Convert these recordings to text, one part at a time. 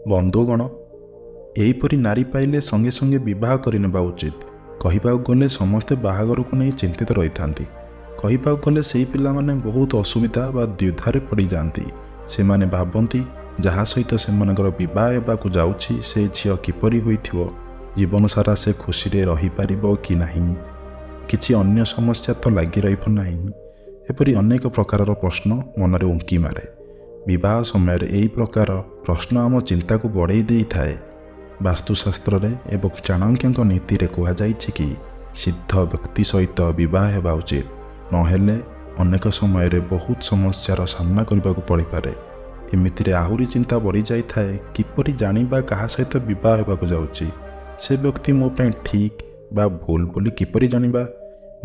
ବନ୍ଧୁଗଣ, ଏହିପରି ନାରୀ ପାଇଲେ ସଙ୍ଗେ ସଙ୍ଗେ ବିବାହ କରିନେବା ଉଚିତ। କହିବାକୁ ଗଲେ ସମସ୍ତେ ବାହାଘରକୁ ନେଇ ଚିନ୍ତିତ ରହିଥାନ୍ତି। କହିବାକୁ ଗଲେ ସେହି ପିଲାମାନେ ବହୁତ ଅସୁବିଧା ବା ଦ୍ୱିଧାରେ ପଡ଼ିଯାଆନ୍ତି। ସେମାନେ ଭାବନ୍ତି, ଯାହା ସହିତ ସେମାନଙ୍କର ବିବାହ ହେବାକୁ ଯାଉଛି, ସେ ଝିଅ କିପରି ହୋଇଥିବ, ଜୀବନ ସାରା ସେ ଖୁସିରେ ରହିପାରିବ କି ନାହିଁ, କିଛି ଅନ୍ୟ ସମସ୍ୟା ତ ଲାଗି ରହିବ ନାହିଁ। ଏପରି ଅନେକ ପ୍ରକାରର ପ୍ରଶ୍ନ ମନରେ ଉଙ୍କି ମାରେ। ବିବାହ ସମୟରେ ଏହି ପ୍ରକାର ପ୍ରଶ୍ନ ଆମ ଚିନ୍ତାକୁ ବଢ଼େଇ ଦେଇଥାଏ। ବାସ୍ତୁଶାସ୍ତ୍ରରେ ଏବଂ ଚାଣକ୍ୟଙ୍କ ନୀତିରେ କୁହାଯାଇଛି କି ସିଦ୍ଧ ବ୍ୟକ୍ତି ସହିତ ବିବାହ ହେବା ଉଚିତ, ନହେଲେ ଅନେକ ସମୟରେ ବହୁତ ସମସ୍ୟାର ସାମ୍ନା କରିବାକୁ ପଡ଼ିପାରେ। ଏମିତିରେ ଆହୁରି ଚିନ୍ତା ବଢ଼ିଯାଇଥାଏ, କିପରି ଜାଣିବା କାହା ସହିତ ବିବାହ ହେବାକୁ ଯାଉଛି, ସେ ବ୍ୟକ୍ତି ମୋ ପାଇଁ ଠିକ୍ ବା ଭୁଲ ବୋଲି କିପରି ଜାଣିବା?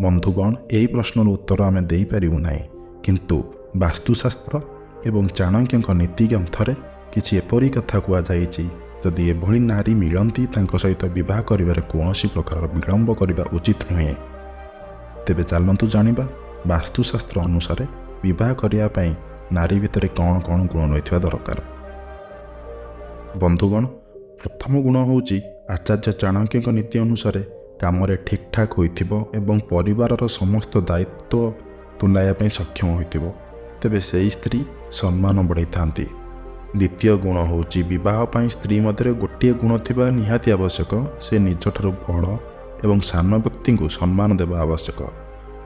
ବନ୍ଧୁଗଣ, ଏହି ପ୍ରଶ୍ନର ଉତ୍ତର ଆମେ ଦେଇପାରିବୁ ନାହିଁ। କିନ୍ତୁ ବାସ୍ତୁଶାସ୍ତ୍ର ଏବଂ ଚାଣକ୍ୟଙ୍କ ନୀତି ଗ୍ରନ୍ଥରେ କିଛି ଏପରି କଥା କୁହାଯାଇଛି, ଯଦି ଏଭଳି ନାରୀ ମିଳନ୍ତି, ତାଙ୍କ ସହିତ ବିବାହ କରିବାରେ କୌଣସି ପ୍ରକାରର ବିଳମ୍ବ କରିବା ଉଚିତ ନୁହେଁ। ତେବେ ଚାଲନ୍ତୁ ଜାଣିବା, ବାସ୍ତୁଶାସ୍ତ୍ର ଅନୁସାରେ ବିବାହ କରିବା ପାଇଁ ନାରୀ ଭିତରେ କ'ଣ କ'ଣ ଗୁଣ ରହିଥିବା ଦରକାର। ବନ୍ଧୁଗଣ, ପ୍ରଥମ ଗୁଣ ହେଉଛି, ଆଚାର୍ଯ୍ୟ ଚାଣକ୍ୟଙ୍କ ନୀତି ଅନୁସାରେ କାମରେ ଠିକ୍ଠାକ୍ ହୋଇଥିବ ଏବଂ ପରିବାରର ସମସ୍ତ ଦାୟିତ୍ୱ ତୁଲାଇବା ପାଇଁ ସକ୍ଷମ ହୋଇଥିବ, ତେବେ ସେହି ସ୍ତ୍ରୀ ସମ୍ମାନ ବଢ଼ାଇଥାନ୍ତି। ଦ୍ୱିତୀୟ ଗୁଣ ହେଉଛି, ବିବାହ ପାଇଁ ସ୍ତ୍ରୀ ମଧ୍ୟରେ ଗୋଟିଏ ଗୁଣ ଥିବା ନିହାତି ଆବଶ୍ୟକ। ସେ ନିଜଠାରୁ ବଡ଼ ଏବଂ ସାନ ବ୍ୟକ୍ତିଙ୍କୁ ସମ୍ମାନ ଦେବା ଆବଶ୍ୟକ।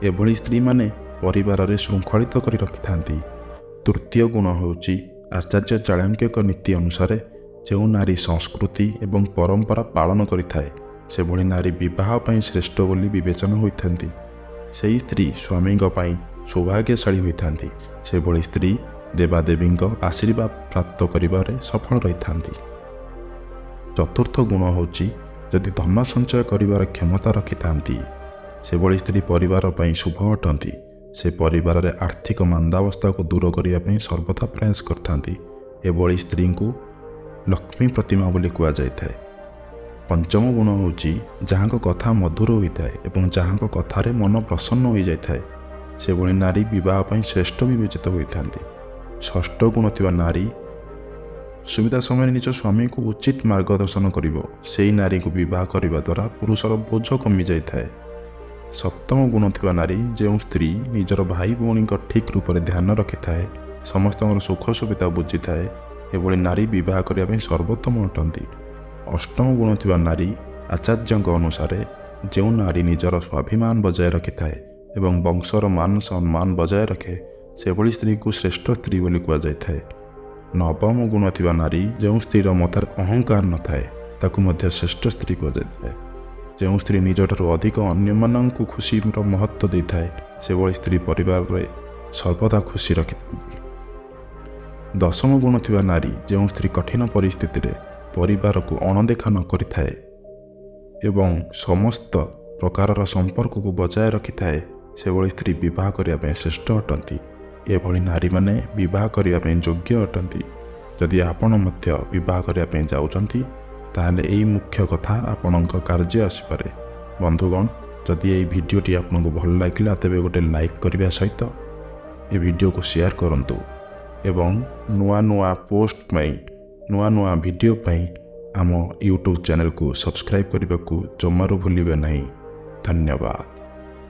ଏଭଳି ସ୍ତ୍ରୀମାନେ ପରିବାରରେ ଶୃଙ୍ଖଳିତ କରି ରଖିଥାନ୍ତି। ତୃତୀୟ ଗୁଣ ହେଉଛି, ଆଚାର୍ଯ୍ୟ ଚାଣକ୍ୟଙ୍କ ନୀତି ଅନୁସାରେ ଯେଉଁ ନାରୀ ସଂସ୍କୃତି ଏବଂ ପରମ୍ପରା ପାଳନ କରିଥାଏ, ସେଭଳି ନାରୀ ବିବାହ ପାଇଁ ଶ୍ରେଷ୍ଠ ବୋଲି ବିବେଚନା ହୋଇଥାନ୍ତି। ସେହି ସ୍ତ୍ରୀ ସ୍ୱାମୀଙ୍କ ପାଇଁ ସୌଭାଗ୍ୟଶାଳୀ ହୋଇଥାନ୍ତି। ସେଭଳି ସ୍ତ୍ରୀ ଦେବାଦେବୀଙ୍କ ଆଶୀର୍ବାଦ ପ୍ରାପ୍ତ କରିବାରେ ସଫଳ ରହିଥାନ୍ତି। ଚତୁର୍ଥ ଗୁଣ ହେଉଛି, ଯଦି ଧନ ସଞ୍ଚୟ କରିବାର କ୍ଷମତା ରଖିଥାନ୍ତି, ସେଭଳି ସ୍ତ୍ରୀ ପରିବାର ପାଇଁ ଶୁଭ ଅଟନ୍ତି। ସେ ପରିବାରରେ ଆର୍ଥିକ ମାନ୍ଦାବସ୍ଥାକୁ ଦୂର କରିବା ପାଇଁ ସର୍ବଦା ପ୍ରୟାସ କରିଥାନ୍ତି। ଏଭଳି ସ୍ତ୍ରୀଙ୍କୁ ଲକ୍ଷ୍ମୀ ପ୍ରତିମା ବୋଲି କୁହାଯାଇଥାଏ। ପଞ୍ଚମ ଗୁଣ ହେଉଛି, ଯାହାଙ୍କ କଥା ମଧୁର ହୋଇଥାଏ ଏବଂ ଯାହାଙ୍କ କଥାରେ ମନ ପ୍ରସନ୍ନ ହୋଇଯାଇଥାଏ, ସେଭଳି ନାରୀ ବିବାହ ପାଇଁ ଶ୍ରେଷ୍ଠ ବିବେଚିତ ହୋଇଥାନ୍ତି। ଷଷ୍ଠ ଗୁଣ ଥିବା ନାରୀ ଅସୁବିଧା ସମୟରେ ନିଜ ସ୍ୱାମୀକୁ ଉଚିତ ମାର୍ଗଦର୍ଶନ କରିବ। ସେହି ନାରୀକୁ ବିବାହ କରିବା ଦ୍ୱାରା ପୁରୁଷର ବୋଝ କମିଯାଇଥାଏ। ସପ୍ତମ ଗୁଣ ଥିବା ନାରୀ, ଯେଉଁ ସ୍ତ୍ରୀ ନିଜର ଭାଇ ଭଉଣୀଙ୍କ ଠିକ୍ ରୂପରେ ଧ୍ୟାନ ରଖିଥାଏ, ସମସ୍ତଙ୍କର ସୁଖ ସୁବିଧା ବୁଝିଥାଏ, ଏଭଳି ନାରୀ ବିବାହ କରିବା ପାଇଁ ସର୍ବୋତ୍ତମ ଅଟନ୍ତି। ଅଷ୍ଟମ ଗୁଣ ଥିବା ନାରୀ, ଆଚାର୍ଯ୍ୟଙ୍କ ଅନୁସାରେ ଯେଉଁ ନାରୀ ନିଜର ସ୍ୱାଭିମାନ ବଜାୟ ରଖିଥାଏ ଏବଂ ବଂଶର ମାନ ସମ୍ମାନ ବଜାୟ ରଖେ, ସେଭଳି ସ୍ତ୍ରୀକୁ ଶ୍ରେଷ୍ଠ ସ୍ତ୍ରୀ ବୋଲି କୁହାଯାଇଥାଏ। ନବମ ଗୁଣ ଥିବା ନାରୀ, ଯେଉଁ ସ୍ତ୍ରୀର ମଥାରେ ଅହଙ୍କାର ନଥାଏ, ତାକୁ ମଧ୍ୟ ଶ୍ରେଷ୍ଠ ସ୍ତ୍ରୀ କୁହାଯାଇଥାଏ। ଯେଉଁ ସ୍ତ୍ରୀ ନିଜଠାରୁ ଅଧିକ ଅନ୍ୟମାନଙ୍କୁ ଖୁସିର ମହତ୍ତ୍ୱ ଦେଇଥାଏ, ସେଭଳି ସ୍ତ୍ରୀ ପରିବାରରେ ସର୍ବଦା ଖୁସି ରଖିଥାନ୍ତି। ଦଶମ ଗୁଣ ଥିବା ନାରୀ, ଯେଉଁ ସ୍ତ୍ରୀ କଠିନ ପରିସ୍ଥିତିରେ ପରିବାରକୁ ଅଣଦେଖା ନ କରିଥାଏ ଏବଂ ସମସ୍ତ ପ୍ରକାରର ସମ୍ପର୍କକୁ ବଜାୟ ରଖିଥାଏ, ସେଭଳି ସ୍ତ୍ରୀ ବିବାହ କରିବା ପାଇଁ ଶ୍ରେଷ୍ଠ ଅଟନ୍ତି। ଏଭଳି ନାରୀମାନେ ବିବାହ କରିବା ପାଇଁ ଯୋଗ୍ୟ ଅଟନ୍ତି। ଯଦି ଆପଣ ମଧ୍ୟ ବିବାହ କରିବା ପାଇଁ ଯାଉଛନ୍ତି, ତାହେଲେ ଏହି ମୁଖ୍ୟ କଥା ଆପଣଙ୍କ କାର୍ଯ୍ୟ ଆସିପାରେ। ବନ୍ଧୁଗଣ, ଯଦି ଏହି ଭିଡ଼ିଓଟି ଆପଣଙ୍କୁ ଭଲ ଲାଗିଲା, ତେବେ ଗୋଟେ ଲାଇକ୍ କରିବା ସହିତ ଏ ଭିଡ଼ିଓକୁ ସେୟାର କରନ୍ତୁ ଏବଂ ନୂଆ ନୂଆ ପୋଷ୍ଟ ପାଇଁ, ନୂଆ ନୂଆ ଭିଡ଼ିଓ ପାଇଁ ଆମ ୟୁଟ୍ୟୁବ୍ ଚ୍ୟାନେଲକୁ ସବସ୍କ୍ରାଇବ୍ କରିବାକୁ ଜମାରୁ ଭୁଲିବେ ନାହିଁ। ଧନ୍ୟବାଦ।